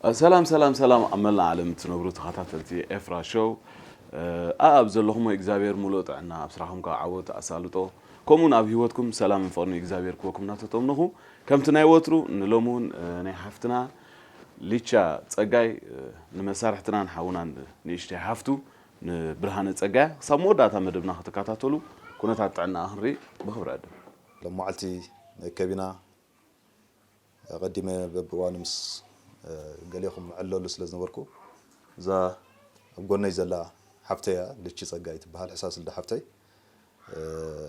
ሰላም ሰላም ሰላም፣ ኣብ መላእ ዓለም እትነብሩ ተኸታተልቲ ኤፍራ ሾው፣ ኣኣብ ዘለኹም እግዚኣብሔር ሙሉእ ጥዕና፣ ኣብ ስራኹም ከዓ ዓወት ኣሳልጦ፣ ከምኡውን ኣብ ህይወትኩም ሰላምን ፍቕርን እግዚኣብሔር ክወኩም እናተጠምነኹ፣ ከምቲ ናይ ወትሩ ንሎሚ እውን ናይ ሓፍትና ሊቻ ጸጋይ፣ ንመሳርሕትናን ሓውናን ንእሽተይ ሓፍቱ ንብርሃነ ጸጋይ ክሳብ መወዳእታ መደብና ክትከታተሉ ኩነታት ጥዕና ክንርኢ ብኽብሪ ዕድም። ሎማዓልቲ መእከቢና ኣቐዲመ በብእዋኑ ምስ ገሌኹም ዕለሉ ስለ ዝነበርኩ፣ እዛ ኣብ ጎነይ ዘላ ሓፍተይ እያ፣ ልቺ ጸጋይ ትበሃል፣ ሕሳስ ልደ ሓፍተይ፣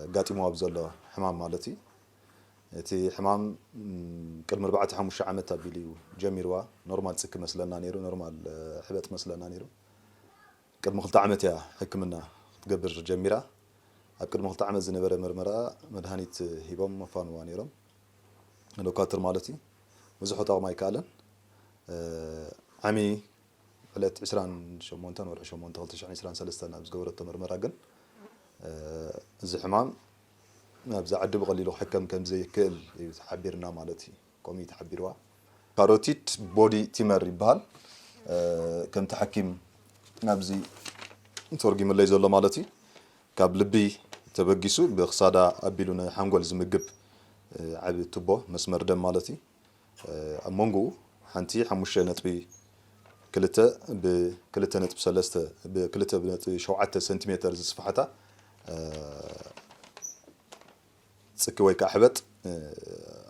ኣጋጢምዋ ኣብ ዘሎ ሕማም ማለት እዩ። እቲ ሕማም ቅድሚ ኣርባዕተ ሓሙሽተ ዓመት ኣቢሉ እዩ ጀሚርዋ። ኖርማል ጽኪ መስለና ነይሩ፣ ኖርማል ሕበጥ መስለና ነይሩ። ቅድሚ ክልተ ዓመት እያ ሕክምና ክትገብር ጀሚራ። ኣብ ቅድሚ ክልተ ዓመት ዝነበረ መርመራ መድሃኒት ሂቦም መፋንዋ ነይሮም፣ ዶካትር ማለት እዩ። ብዙሕ ክጠቕማ ኣይከኣለን። ዓሚ ዕለት ዕስራን ሸሞንተን ወርሒ ሸሞንተ ክልተ ሽሕን ዕስራን ሰለስተን ኣብ ዝገበረቶ መርመራ ግን፣ እዚ ሕማም ኣብዚ ዓዲ ብቐሊሉ ክሕከም ከም ዘይክእል እዩ ተሓቢርና ማለት እዩ። ከምኡ እዩ ተሓቢርዋ። ካሮቲድ ቦዲ ቲመር ይበሃል። ከምቲ ሓኪም ኣብዚ ተርጊምለይ ዘሎ ማለት እዩ። ካብ ልቢ ተበጊሱ ብክሳዳ ኣቢሉ ንሓንጎል ዝምግብ ዓቢ ቱቦ መስመር ደም ማለት እዩ። ኣብ መንጎኡ ሓንቲ ሓሙሽተ ነጥቢ ክልተ ብክልተ ነጥቢ ሰለስተ ብክልተ ነጥቢ ሸውዓተ ሰንቲሜተር ዝስፍሓታ ጽኪ ወይ ከዓ ሕበጥ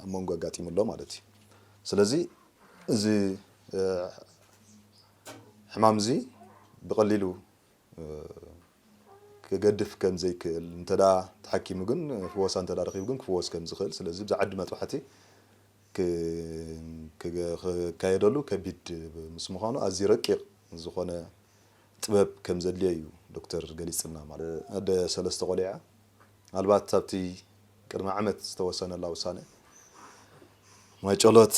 ኣብ መንጎ ኣጋጢሙ ኣሎ ማለት እዩ። ስለዚ እዚ ሕማም እዚ ብቐሊሉ ክገድፍ ከም ዘይክእል፣ እንተ ደኣ ተሓኪሙ ግን፣ ፍወሳ እንተ ደኣ ረኺቡ ግን ክፍወስ ከም ዝኽእል፣ ስለዚ ብዛ ዓዲ መጥባሕቲ ክ-፣ ክገ-፣ ክካየደሉ ከቢድ ምስ ምዃኑ ኣዝዩ ረቂቕ ዝኾነ ጥበብ ከም ዘድልዮ እዩ ዶክተር ገሊጽልና። ማለት ኣደ ሰለስተ ቆልዓ፣ ምናልባት ኣብቲ ቅድሚ ዓመት ዝተወሰነላ ውሳነ ማይ ጨሎት፣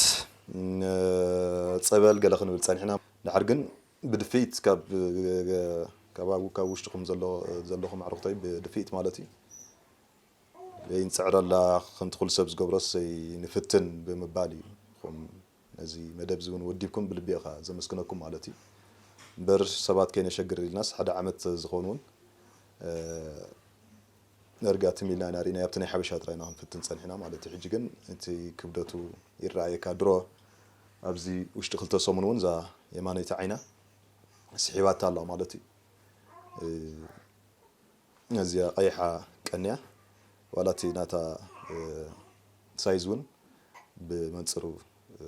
ጸበል ገለ ክንብል ጸኒሕና። ድሓር ግን ብድፍኢት ካብ፣ ካብ፣ ካብ ውሽጥኹም ዘሎ፣ ዘለኹም ኣዕሩኽተይ ብድፍኢት ማለት እዩ። ዘይንጽዕረላ ከምቲ ኩሉ ሰብ ዝገብሮስ ዘይንፍትን ብምባል እዩ። ኹም ነዚ መደብ እዚ እውን ወዲብኩም ብልቢ ኢኻ ዘመስግነኩም ማለት እዩ። እምበር ሰባት ከይነሸግር ኢልናስ ሓደ ዓመት ዝኾን እውን፣ እ፣ ነርጋትም ኢልና ኢና ርኢናዮ። ኣብቲ ናይ ሓበሻ ጥራይ ኢና ክንፍትን ጸኒሕና ማለት እዩ። ሕጂ ግን እቲ ክብደቱ ይረኣየካ። ድሮ ኣብዚ ውሽጢ ክልተ ሰሙን እውን እዛ የማነይቲ ዓይና ስሒባታ ኣላ ማለት እዩ። እ፣ እዚኣ ቀይሓ ቀንያ፣ ዋላ እቲ ናታ፣ እ፣ ሳይዝ እውን ብመንጽሩ፣ እ፣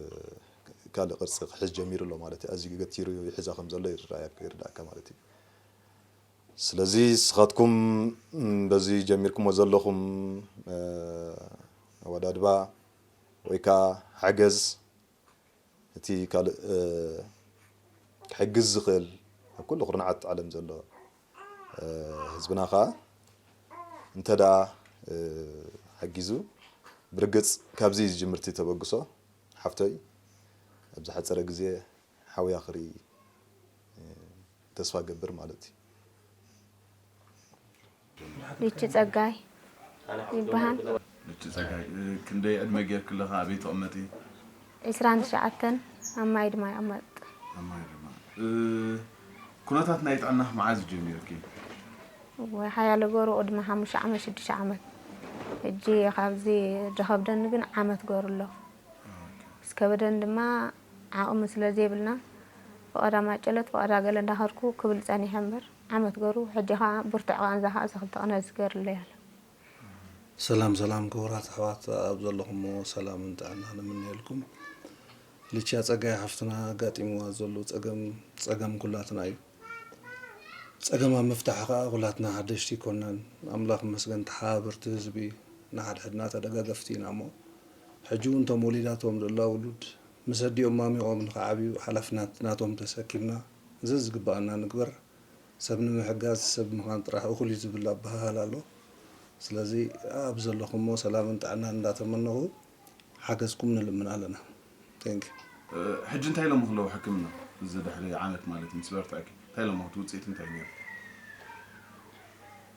ካልእ ቅርጺ ክሕዝ ጀሚሩ ኣሎ ማለት እዩ። ኣዝዩ ገቲሩ ይሕዛ ከም ዘሎ ይረኣያ-፣ ይርዳእካ ማለት እዩ። ስለዚ ንስኻትኩም፣ እም፣ በዚ ጀሚርኩሞ ዘለኹም፣ እ፣ ኣወዳድባ ወይ ከኣ ሓገዝ፣ እቲ ካልእ፣ እ፣ ክሕግዝ ዝኽእል ኣብ ኩሉ ኩርናዓት ዓለም ዘሎ፣ እ፣ ህዝብና ኸኣ እንተ ደኣ፣ እ፣ ሓጊዙ፣ ብርግጽ ካብዚ ዝጅምር እቲ ተበግሶ ሓፍተይ ኣብ ዝሓጸረ ግዜ ሓውያ ክርኢ፣ እ፣ ተስፋ ገብር ማለት እዩ። ሊቺ ጸጋይ ይበሃል። ልቺ ጸጋይ፣ እ፣ ክንደይ ዕድመ ጌርኪ ኣለኻ? ኣበይ ትቕመጢ? ዕስራን ትሽዓተን ኣብ ማይ ድማ ይቕመጥ። ኣብ ማይ ድማ። እ፣ ኩነታት ናይ ጥዕናኺ መዓዝ ጀሚርኪ? ወይ ሓያለ ገሩ ቅድሚ ሓሙሽተ ዓመት ሽዱሽተ ዓመት። ሕጂ ካብዚ ዝኸብደኒ ግን ዓመት ገሩ ኣሎ። ምስ ከበደኒ ድማ ዓቕሚ ስለ ዘይብልና፣ ፈቐዳ ማጨሎት ፈቐዳ ገለ እንዳኸድኩ ክብል ጸኒሐ እምበር፣ ዓመት ገሩ፣ ሕጂ ኸኣ ብርቱዕ ቃንዛ ኸኣ እዚ ክልተ ቅነ ዝገርለይ ኣሎ። ሰላም ሰላም ክቡራት ኣሕዋት ኣብ ዘለኹሞ ሰላምን ጥዕናን እምነየልኩም። ልቻ ጸጋይ ሓፍትና ኣጋጢምዋ ዘሎ ጸገም፣ ጸገም ኩላትና እዩ። ጸገም ኣብ ምፍታሕ ኸኣ ኩላትና ሓደሽቲ ኣይኮናን። ኣምላኽ ይመስገን ተሓባበርቲ ህዝቢ፣ ንሓድሕድና ተደጋገፍቲ ኢና እሞ፣ ሕጂ እውን እቶም ወሊዳቶም ዘላ ውሉድ ምስ ኣዲኦም ማሚቖም ንኽዓብዩ ሓላፍነት ናቶም ተሰኪምና፣ እዚ ዝግበኣና ንግበር። ሰብ ንምሕጋዝ ሰብ ምዃን ጥራሕ እኹል እዩ ዝብል ኣበሃህላ ኣሎ። ስለዚ ኣብ ዘለኹሞ ሰላምን ጥዕናን እንዳተመነኹ ሓገዝኩም ንልምን ኣለና። Thank you። ሕጂ እንታይ ኢሎም ኣለዉ ሕክምና? እዚ ድሕሪ ዓመት ማለት ምስ በርትዐኪ እንታይ ኢሎም እቲ ውፅኢት እንታይ ነይሩ?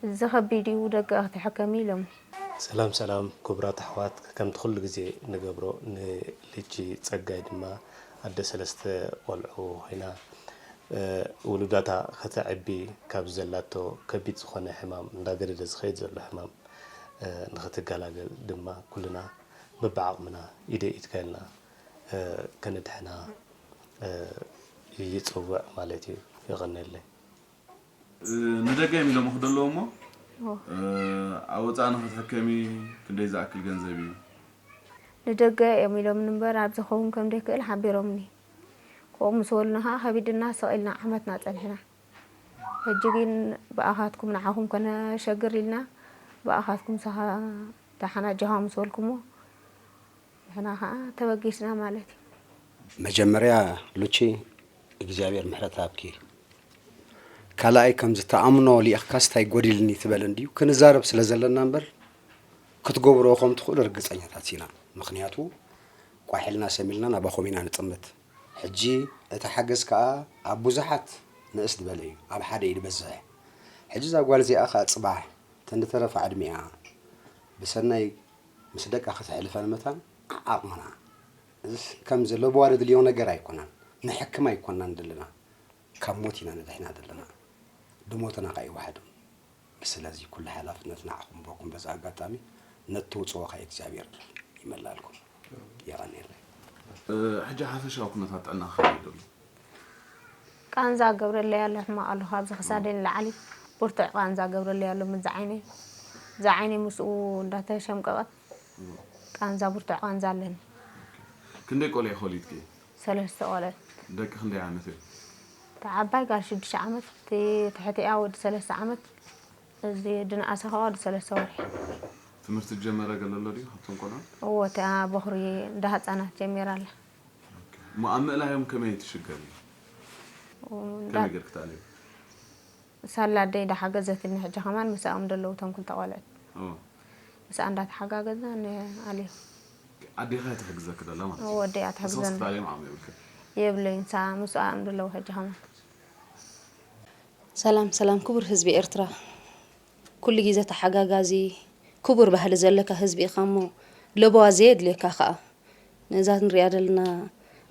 እዚ ከቢድ እዩ ደቂ ክትሕከሚ ኢሎም። ሰላም ሰላም ክቡራት ኣሕዋት፣ ከምቲ ኩሉ ግዜ ንገብሮ ንልጂ ጸጋይ ድማ ኣደ ሰለስተ ቆልዑ ኮይና፣ እ፣ ውሉዳታ ከተዕቢ ካብ ዘላቶ ከቢድ ዝኾነ ሕማም፣ እንዳገደደ ዝኸይድ ዘሎ ሕማም፣ እ፣ ንኽትገላገል ድማ ኩልና በብዓቕምና ኢደ ኢድካ ኢልና፣ እ፣ ከነድሕና፣ እ፣ ይጽውዕ ማለት እዩ። የቐንየለይ። እ፣ ንደገ እዮም ኢሎም ክደለዎ እሞ፣ ኦ። እ፣ ኣብ ወፃኢ ንኽትሕከሚ ክንደይ ዝኣክል ገንዘብ እዩ? ንደገ እዮም ኢሎም እምበር፣ ኣብ ዝኸውን ከም ዘይክእል ሓቢሮምኒ። ከምኡ ምስ በሉና ኸዓ ከቢድና ስቕ ኢልና ዓመትና ጸኒሕና። ሕጂ ግን ብኣኻትኩም ንዓኹም ከነሸግር ኢልና፣ ብኣኻትኩም ሰኻ ደሓና ጀሃ ምስ በልኩሞ፣ ንሕና ኸዓ ተበጊስና ማለት እዩ። መጀመርያ ሉቺ እግዚኣብሔር ምሕረት ሃብኪ። ካልኣይ ከምዚ ተኣምኖ ሊኢኽካስ ታይ ጎዲልኒ ትበል እንድዩ። ክንዛረብ ስለ ዘለና እምበር ክትገብርዎ ከም ትኽእሉ ርግጸኛታት ኢና። ምኽንያቱ ቋሕ ኢልና ሰም ኢልና ናባኹም ኢና ንጥምት። ሕጂ እቲ ሓገዝ ከኣ ኣብ ብዙሓት ንእስ ዝበለ እዩ፣ ኣብ ሓደ እዩ ዝበዝሕ። ሕጂ እዛ ጓል እዚኣ ከኣ ጽባሕ ተንተረፋ ዕድሚኣ ብሰናይ ምስ ደቃ ከተሕልፈን መታን ዓቕምና። እዚስ ከም ዘለብዋ ዘድልዮ ነገር ኣይኮነን። ንሕክም ኣይኮናን ዘለና። ካብ ሞት ኢና ንድሕና ዘለና። ድሞትና ከኣ ይዋሕድ። ስለዚ ኩሉ ሓላፍነት ንዓኹም በኩም በዚ ኣጋጣሚ ነቲ ትውጽዎ ከኣ እግዚኣብሔር ይመላልኩም። የቐንየለይ። እ፣ ሕጂ ሓፈሻዊ ኩነታት ጥዕና ከመይ ደሎ? ቃንዛ ገብረለይ ኣሎ፣ ሕማቕ ኣሎ። ካብዚ ክሳደይ ንላዕሊ ብርቱዕ ቃንዛ ገብረለይ ኣሎ። ምዚ ዓይነይ፣ እዚ ዓይነይ ምስኡ እንዳተሸምቀቐት ቃንዛ፣ ብርቱዕ ቃንዛ ኣለኒ። ክንደይ ቆልዑ ኮሊድኪ? ሰለስተ ቆልዑ። ደቂ ክንደይ ዓመት እዮም? እታ ዓባይ ጓል ሽዱሽተ ዓመት፣ እቲ ትሕቲኣ ወዲ ሰለስተ ዓመት፣ እዚ ድንኣሰ ከኣ ወዲ ሰለስተ ወርሒ። ትምህርቲ ዝጀመረ ገለ ኣሎ ድዩ ካብቶም ቆልዑ? እዎ፣ እታ በኹሪ እንዳ ህጻናት ጀሚራ ኣላ። ኦኬ። እሞ ኣብ ምእላዮም ከመይ ትሽገሪ? እዎ፣ እንዳ- ከመይ ጌርክ ትኣልዮም? ሳላ ኣደይ ዳሓገዘትኒ፣ ሕጂ ከማን ምስኣኦም ደለዉ እቶም ክልተ ቆልዑት። ኦ። ምስኣ እንዳተሓጋገዝና ንኣልዮ። ኣዴኻ እያ ትሕግዘኪ ደላ ማለት እዩ? እዎ፣ ኣደይ እያ ንስኺ ትሕግዘኒ። ክትኣልዮም ዓቕሚ የብልክን? የብለይን፣ ንሳ ምስኣኦም ደለዉ ሕጂ ከማን። ሰላም፣ ሰላም፣ ክቡር ህዝቢ ኤርትራ። ኩሉ ግዜ ተሓጋጋዚ፣ ክቡር ባህሊ ዘለካ ህዝቢ ኢኻ እሞ፣ ለበዋ ዘየድልየካ ከኣ። ነዛ ንሪኣ ዘለና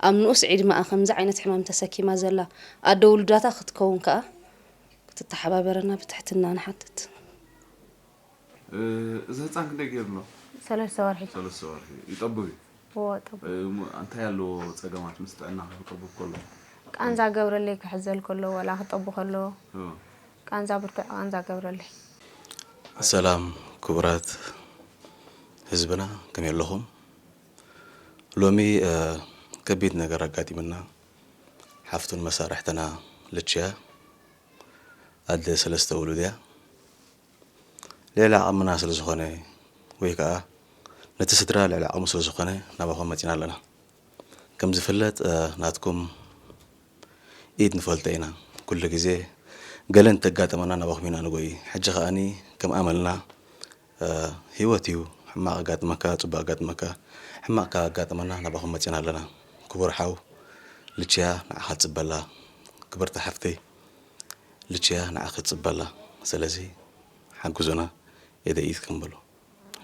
ኣብ ንኡስ ዕድመኣ ከምዚ ዓይነት ሕማም ተሰኪማ ዘላ ኣደ ውሉዳታ ክትከውን ከኣ ክትተሓባበረና ብትሕትና ንሓትት። እ፣ እዚ ህጻን ክንደይ ገይሩ ኣሎ? ሰለስተ ወርሒ። ሰለስተ ወርሒ። ይጠቡ እዩ? እዎ፣ ጠቡ። እ፣ ሙ-፣ እንታይ ኣለዎ ጸገማት ምስ ጥዕና ክጠቡ ከሎ? ቃንዛ ገብረለይ ክሕዘል ከሎ፣ ወላ ክጠቡ ከሎ፣ እ። ቃንዛ ብርቱዕ ቃንዛ ገብረለይ። ሰላም ክቡራት ህዝብና፣ ከመይ ኣለኹም? ሎሚ፣ እ፣ ከቢድ ነገር ኣጋጢምና። ሓፍቱን መሳርሕትና ልችያ ኣደ ሰለስተ ውሉድ እያ። ልዕሊ ዓቕምና ስለ ዝኾነ፣ ወይ ከኣ ነቲ ስድራ ልዕሊ ዓቕሙ ስለ ዝኾነ፣ ናባኹም መጺና ኣለና። ከም ዝፍለጥ፣ እ፣ ናትኩም ኢድ ንፈልጦ ኢና። ኩሉ ግዜ ገለ እንተጋጠመና ናባኹም ኢና ንጎይ። ሕጂ ከኣኒ ከም ኣመልና፣ እ፣ ህይወት እዩ። ሕማቕ ኣጋጥመካ፣ ጽቡቕ ኣጋጥመካ። ሕማቕ ካብ ኣጋጠመና ናባኹም መጺና ኣለና። ክቡር ሓው ልችያ ንዓኻ ትጽበላ። ክብርቲ ሓፍተይ ልችያ ንዓኺ ትጽበላ። ስለዚ ሓግዙና፣ ኢደ ኢድኩም በሉ።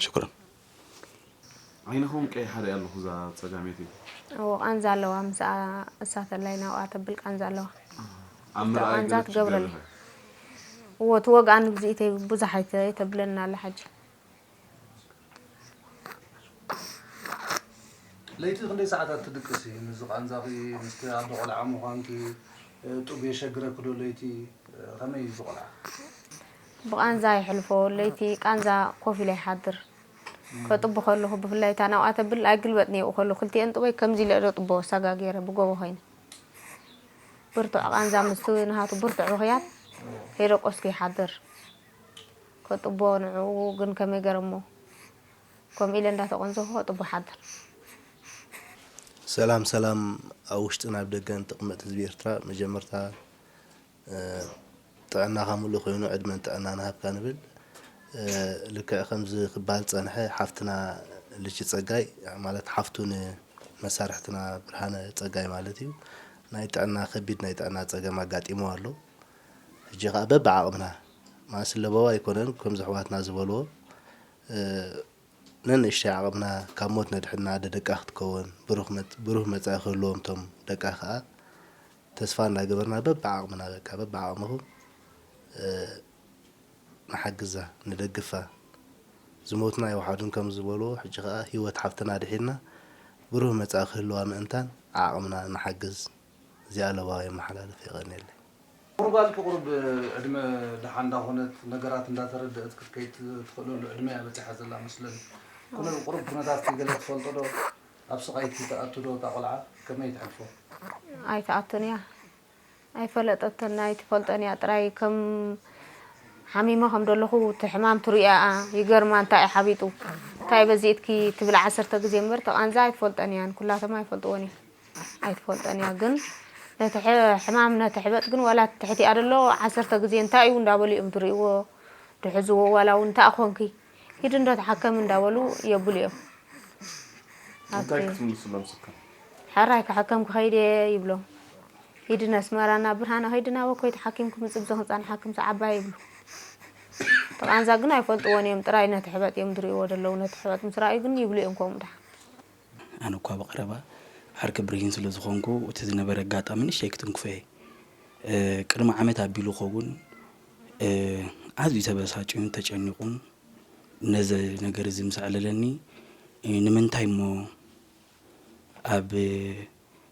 ሽኩራን። ዓይንኹም ቀይሓ ሪኣ ኣለኹ እዛ ጸጋመይቲ። እዎ፣ ቃንዛ ኣለዋ። ምስኣ እሳተላይ ናብኣ ተብል ቃንዛ ኣለዋ። ኣብ ምርኣይ ቃንዛ ገለ ትገብረለይ። ትሽገር ኣለኻ? እዎ፣ ትወግኣኒ ብዚኢተይ ብዙሕ ኣይተ-፣ ኣይተብለና ኣላ ሕጂ። ለይቲ ክንደይ ሰዓታት ትድቅሲ? ምስዚ ቃንዛኺ፣ ምስቲ ኣደ ቆልዓ ምዃንኪ፣ ጡብ የሸግረኪ ዶ ለይቲ? ከመይ እዩ እዚ ቆልዓ? ብቃንዛ ይሕልፎ፣ ለይቲ ቃንዛ ኮፍ ኢለ ይሓድር። ከጥቡ ከለኹ ብፍላይ እታ ናብኣ ተብል ኣይግልበጥን እየ ከሎ ክልቲኤን ጥቦይ ከምዚ ኢለ እደጥቦ ሳጋ ገይረ ብጎቦ ኮይነ። ብርቱዕ ቃንዛ ምስቲ ናሃቱ ብርቱዕ ብኽያት ከይደቆስኩ ይሓድር። ከጥቦ ንዕኡ ግን ከመይ ገረሞ ከምኡ ኢለ እንዳተቆንዘኹ ከጥቦ ሓድር። ሰላም ሰላም፣ ኣብ ውሽጥን ኣብ ደገን ተቐመጥቲ ህዝቢ ኤርትራ፣ መጀመርታ፣ እ፣ ጥዕናኻ ምሉእ ኮይኑ ዕድመን ጥዕናን ሃብካ ንብል። እ፣ ልክዕ ከምዚ ክበሃል ዝጸንሐ ሓፍትና ልቺ ጸጋይ፣ ማለት ሓፍቱ ንመሳርሕትና ብርሃነ ጸጋይ ማለት እዩ፣ ናይ ጥዕና፣ ከቢድ ናይ ጥዕና ጸገም ኣጋጢምዋ ኣሎ። ሕጂ ኸኣ በብዓቕምና፣ ማለት ለበዋ ኣይኮነን፣ ከምዚ ኣሕዋትና ዝበልዎ፣ እ፣ ነንእሽተይ ዓቕምና ካብ ሞት ነድሕና ኣደ ደቃ ክትከውን፣ ብሩህ መጽ-፣ ብሩህ መጻኢ ክህልዎም እቶም ደቃ ከኣ ተስፋ እንዳገበርና በብዓቕምና፣ በቃ በብዓቕምኹም፣ እ፣ ንሓግዛ፣ ንደግፋ። ዝሞትና ኣይወሓዱን ከም ዝበልዎ፣ ሕጂ ከኣ ህይወት ሓፍትና ኣድሒንና ብሩህ መጻኢ ክህልዋ ምእንታን ዓቕምና ንሓግዝ። እዚኣ ለባዊ የመሓላልፍ። የቐንየለይ። ቁሩብ ኣልኪ ቁሩብ ዕድመ ደሓን እንዳኾነት ነገራት እንዳተረደእት ክትከይድ ትኽእለሉ ዕድመ እያ በጺሓ ዘላ መስለኒ። ኩነ ቁሩብ ኩነታትኪ ገለ ትፈልጦ ዶ? ኣብ ስቓይኪ ትኣቱ ዶ እታ ቆልዓ? ከመይ ትሕልፎ? ኣይትኣቱን እያ። ኣይፈለጠትን፣ ኣይትፈልጦን እያ። ጥራይ ከም ሓሚመ ከም ዘለኹ እቲ ሕማም ትርእያ እያ። ይገርማ፣ እንታይ እዩ ሓቢጡ? እንታይ በዚእትኪ ትብል ዓሰርተ ግዜ እምበር፣ ተቓንዛ ኣይትፈልጦን እያን። ኩላቶም ኣይፈልጥዎን እዮም። ኣይትፈልጦን እያ። ግን ነቲ ሕ-፣ ሕማም፣ ነቲ ሕበጥ ግን ዋላ ትሕቲኣ ደሎ ዓሰርተ ግዜ እንታይ እዩ እንዳበሉ እዮም ዝርእይዎ፣ ድሕዝዎ። ዋላ እውን እንታይ ኮንኪ፣ ሂድ እንዶ ተሓከም እንዳበሉ የብሉ እዮም። እንታይ ኣብቲ ክትምልስሎም ስከ? ሕራይ ክሕከም ክኸይድ እየ ይብሎም። ሂድ ነስመራ ናብ ብርሃነ ኸይድ ናብ ኣኮይ ተሓኪምኪ ምጽእ፣ ብዞ ክንጻንሓኪ ምስ ዓባይ ይብሉ። ተቓንዛ ግን ኣይፈልጥዎን እዮም፣ ጥራይ ነቲ ሕበጥ እዮም ዝርእይዎ ደለዉ። ነቲ ሕበጥ ምስ ረኣዩ ግን ይብሉ እዮም ከምኡ ደሓን። ኣነ እኳ ብቐረባ ዓርኪ ብርሂን ስለ ዝኾንኩ፣ እቲ ዝነበረ ኣጋጣሚ ንእሽተይ ክትንክፎ እየ። እ፣ ቅድሚ ዓመት ኣቢሉ ኸውን፣ እ፣ ኣዝዩ ተበሳጭዩን ተጨኒቑን ነዚ ነገር እዚ ምስ ኣዕለለኒ፣ እ፣ ንምንታይ እሞ ኣብ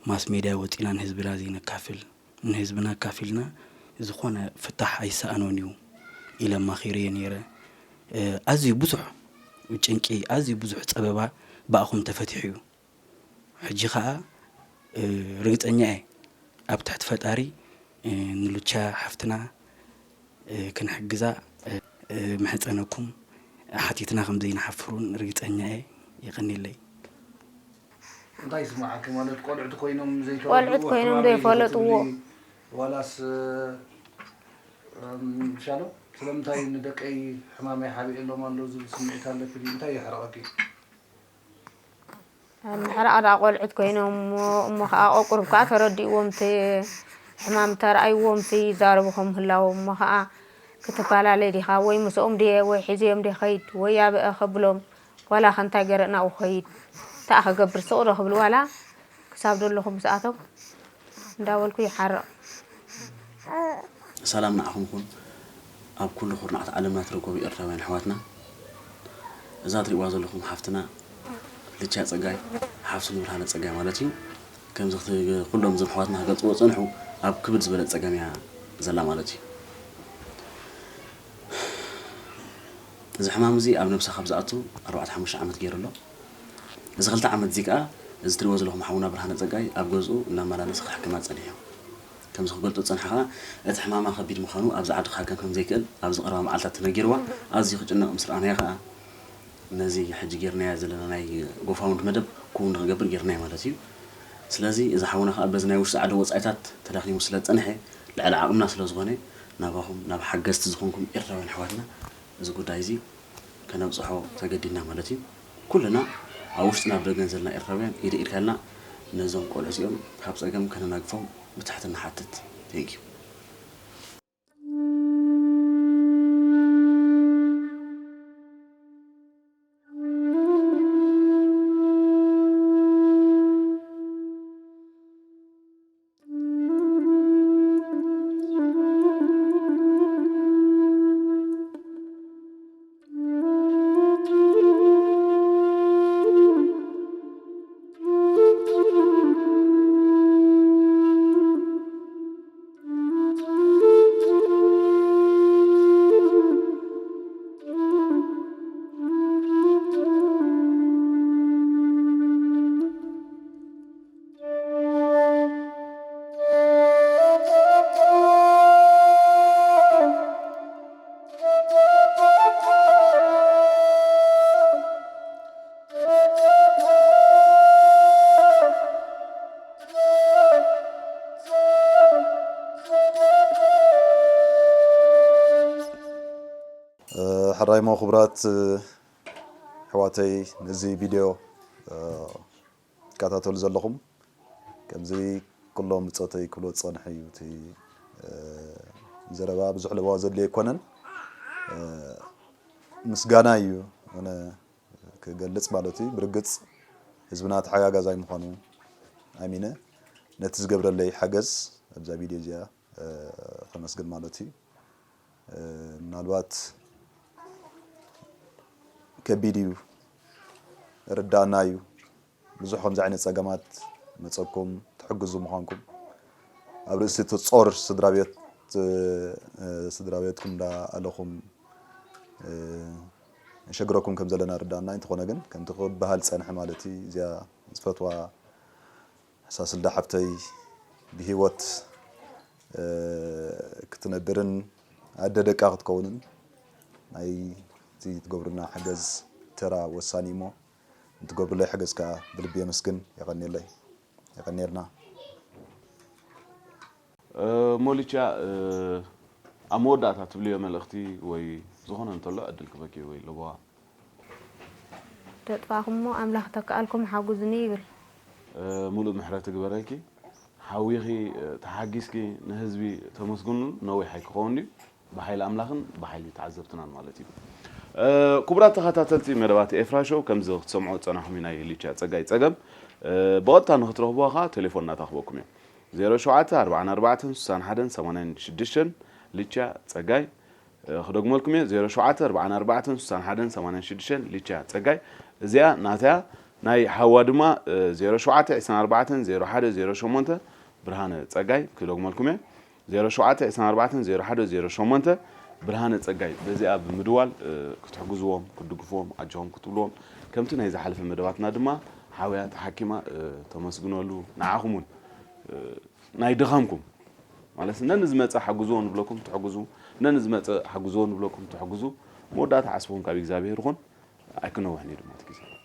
ማስ ሜድያ ወጺና ንህዝብና ዘይነካፍል? ንህዝብና ኣካፊልና ዝኾነ ፍታሕ ኣይሰኣኖን እዩ ኢለ ኣማኺረዮ ነይረ። እ፣ ኣዝዩ ብዙሕ ጭንቂ፣ ኣዝዩ ብዙሕ ጸበባ ብኣኹም ተፈቲሑ እዩ። ሕጂ ኸኣ፣ እ፣ ርግጸኛ እየ ኣብ ትሕቲ ፈጣሪ፣ እ፣ ንሉቻ ሓፍትና፣ እ፣ ክንሕግዛ፣ እ፣ እ፣ ምሕጸነኩም ሓቲትና ከም ዘይንሓፍር እውን ርግጸኛ እየ። የቐንየለይ። እንታይ ይስምዓኪ? ማለት ቆልዑት ኮይኖም ዘይተረድእዎ ቆልዑት ኮይኖም ሕማመይ ዘይፈለጥዎ። ዝኽፍሉኒ፣ ዋላስ፣ እም፣ ሻሎ፣ ስለምንታይ ንደቀይ ሕማመይ ሓቢኤሎም ኣሎ ዝብል ስምዒት ኣለኪ ድዩ? እንታይ የሕርቐኪ? ምሕራቕ ደኣ ቆልዑት ኮይኖም እሞ፣ እሞ ኸኣ ቆቁሩብ ከኣ ተረዲእዎም እቲ ሕማም ተረኣይዎም ሲ ይዛረቡ ከም ህላዎም እሞ ኸኣ ክትፈላለ ዲኻ? ወይ ምስኦም ድየ ወይ ሒዘዮም ድየ ኸይድ ወይ ያብአ ከብሎም ዋላ ከ እንታይ ገረ ናብኡ ኸይድ? እንታይ ከገብር ስቕ ዶ ክብል ዋላ ክሳብ ደለኹ ምስኣቶም እንዳበልኩ ይሓርቕ። ሰላም ንዓኹም ይኹን። ኣብ ኩሉ ኩርናዓት ዓለምና ትርከቡ ኤርትራውያን ኣሕዋትና፣ እዛ ትሪእዋ ዘለኹም ሓፍትና ልቻ ጸጋይ፣ ሓፍቲ ንብርሃነ ጸጋይ ማለት እዩ። ከምዚ ክት-፣ ኩሎም እዞም ኣሕዋትና ክገልጽዎ ዝጸንሑ፣ ኣብ ክብድ ዝበለ ጸገም እያ ዘላ ማለት እዩ። እዚ ሕማም እዚ ኣብ ነብሳ ካብ ዝኣቱ ኣርባዕተ ሓሙሽተ ዓመት ገይሩ ኣሎ። እዚ ክልተ ዓመት እዚ ከኣ፣ እዚ ትሪእዎ ዘለኹም ሓውና ብርሃነ ጸጋይ ኣብ ገዝኡ እናመላለሰ ክሕክማ ጸኒሑ እዩ። ከምዚ ክገልጾ ዝጸንሐ ከኣ፣ እቲ ሕማማ ከቢድ ምዃኑ፣ ኣብዚ ዓዲ ክሕከም ከም ዘይክእል ኣብዚ ቀረባ መዓልታት ተነጊርዋ፣ ኣዝዩ ክጭነቕ ምስ ረኣናዮ ከኣ፣ ነዚ ሕጂ ጌርናዮ ዘለና ናይ ጎፋውንድ መደብ ክውን ንኽገብር ጌርናዮ ማለት እዩ። ስለዚ፣ እዚ ሓውና ከኣ በዚ ናይ ውሽጢ ዓዲ ወጻኢታት ተዳኺሙ ስለ ዝጸንሐ፣ ልዕሊ ዓቕምና ስለ ዝኾነ፣ ናባኹም፣ ናብ ሓገዝቲ ዝኾንኩም ኤርትራውያን ኣሕዋትና፣ እዚ ጉዳይ እዚ ከነብጽሖ ተገዲድና ማለት እዩ። ኩልና ኣብ ውሽጥን ኣብ ደገን ዘለና ኤርትራውያን ኢደ ኢድካ ኢልና ነዞም ቆልዑ እዚኦም ካብ ጸገም ከነናግፎም ብትሕትና ንሓትት። Thank you። ሕራይ እሞ ክቡራት ኣሕዋተይ፣ ነዚ ቪድዮ ትከታተሉ ዘለኹም፣ ከምዚ ኩሎም ብጾተይ ክብሎ ዝጸንሐ እዩ። እቲ ዘረባ ብዙሕ ለባዊ ዘድልዮ ኣይኮነን። ምስጋና እዩ ኣነ ክገልጽ ማለት እዩ። ብርግጽ ህዝብና ተሓጋጋዛይ ምዃኑ ኣሚነ ነቲ ዝገብረለይ ሓገዝ ኣብዛ ቪድዮ እዚኣ ከመስግን ማለት እዩ። ምናልባት ከቢድ እዩ፣ ርዳእና እዩ። ብዙሕ ከምዚ ዓይነት ጸገማት መጸኩም ትሕግዙ ምዃንኩም ኣብ ርእሲ እቲ ጾር ስድራ ቤት ስድራ ቤትኩም እንዳኣለኹም ንሸግረኩም ከም ዘለና ርዳእና። እንተኾነ ግን ከምቲ ክበሃል ጸንሐ ማለት እዩ እዚኣ ዝፈትዋ ሳስልዳ ሓፍተይ ብህይወት ክትነብርን ኣደ ደቃ ክትከውንን ናይ እቲ ትገብሩና ሓገዝ ተራ ወሳኒ እሞ ንትገብሩለይ ሓገዝ ከዓ ብልቢ የመስግን። የቐንየለይ የቐንየልና። ሞሊቻ ኣብ መወዳእታ ትብልዮ መልእኽቲ ወይ ዝኾነ እንተሎ ዕድል ክበኪ ወይ ለበዋ ተጥፋእኩሞ ኣምላኽ ተክኣልኩም ሓጉዝኒ ይብል። ሙሉእ ምሕረት ይግበረልኪ። ሓዊኺ ተሓጊዝኪ ንህዝቢ ተመስግኑ ነዊሕ ኣይክኸውን ድዩ? ብሓይሊ ኣምላኽን ብሓይሊ ተዓዘብትናን ማለት እዩ። ክቡራት ተኸታተልቲ መደባት ኤፍራ ሾው ከምዚ ክትሰምዑ ዝጸናሕኩም ናይ ሊቻ ጸጋይ ጸገም ብቐጥታ ንክትረኽብዋ ከዓ ቴሌፎን እናተኽበኩም እዮም። ዜሮ ሸውዓተ ኣርባዓን ኣርባዕተን ስሳን ሓደን ሰማንያን ሽዱሽተን ሊቻ ጸጋይ ክደግመልኩም እየ ዜሮ ሸውዓተ ኣርባዓን ኣርባዕተን ስሳን ሓደን ሰማንያን ሽዱሽተን ሊቻ ጸጋይ እዚኣ ናተያ ናይ ሓዋ ድማ ዜሮ ሸውዓተ ዕስራን ኣርባዕተን ዜሮ ሓደ ዜሮ ሸሞንተ ብርሃነ ጸጋይ ክደግመልኩም እየ ዜሮ ሸውዓተ ዕስራን ኣርባዕተን ዜሮ ሓደ ዜሮ ሸሞንተ ብርሃነ ጸጋይ በዚኣ ብምድዋል ክትሕግዝዎም ክትድግፍዎም ኣጆኹም ክትብልዎም ከምቲ ናይ ዝሓለፈ መደባትና ድማ ሓውያ ተሓኪማ ተመስግነሉ ንዓኹም እውን ናይ ድኻምኩም ማለት ነንዝመፀ ሓግዝዎ ንብለኩም ትሕግዙ ነንዝመፀ ሓግዝዎ ንብለኩም ትሕግዙ መወዳእታ ዓስብኹም ካብ እግዚኣብሄር ይኹን ኣይክነውሕን እዩ ድማ እቲ ግዜ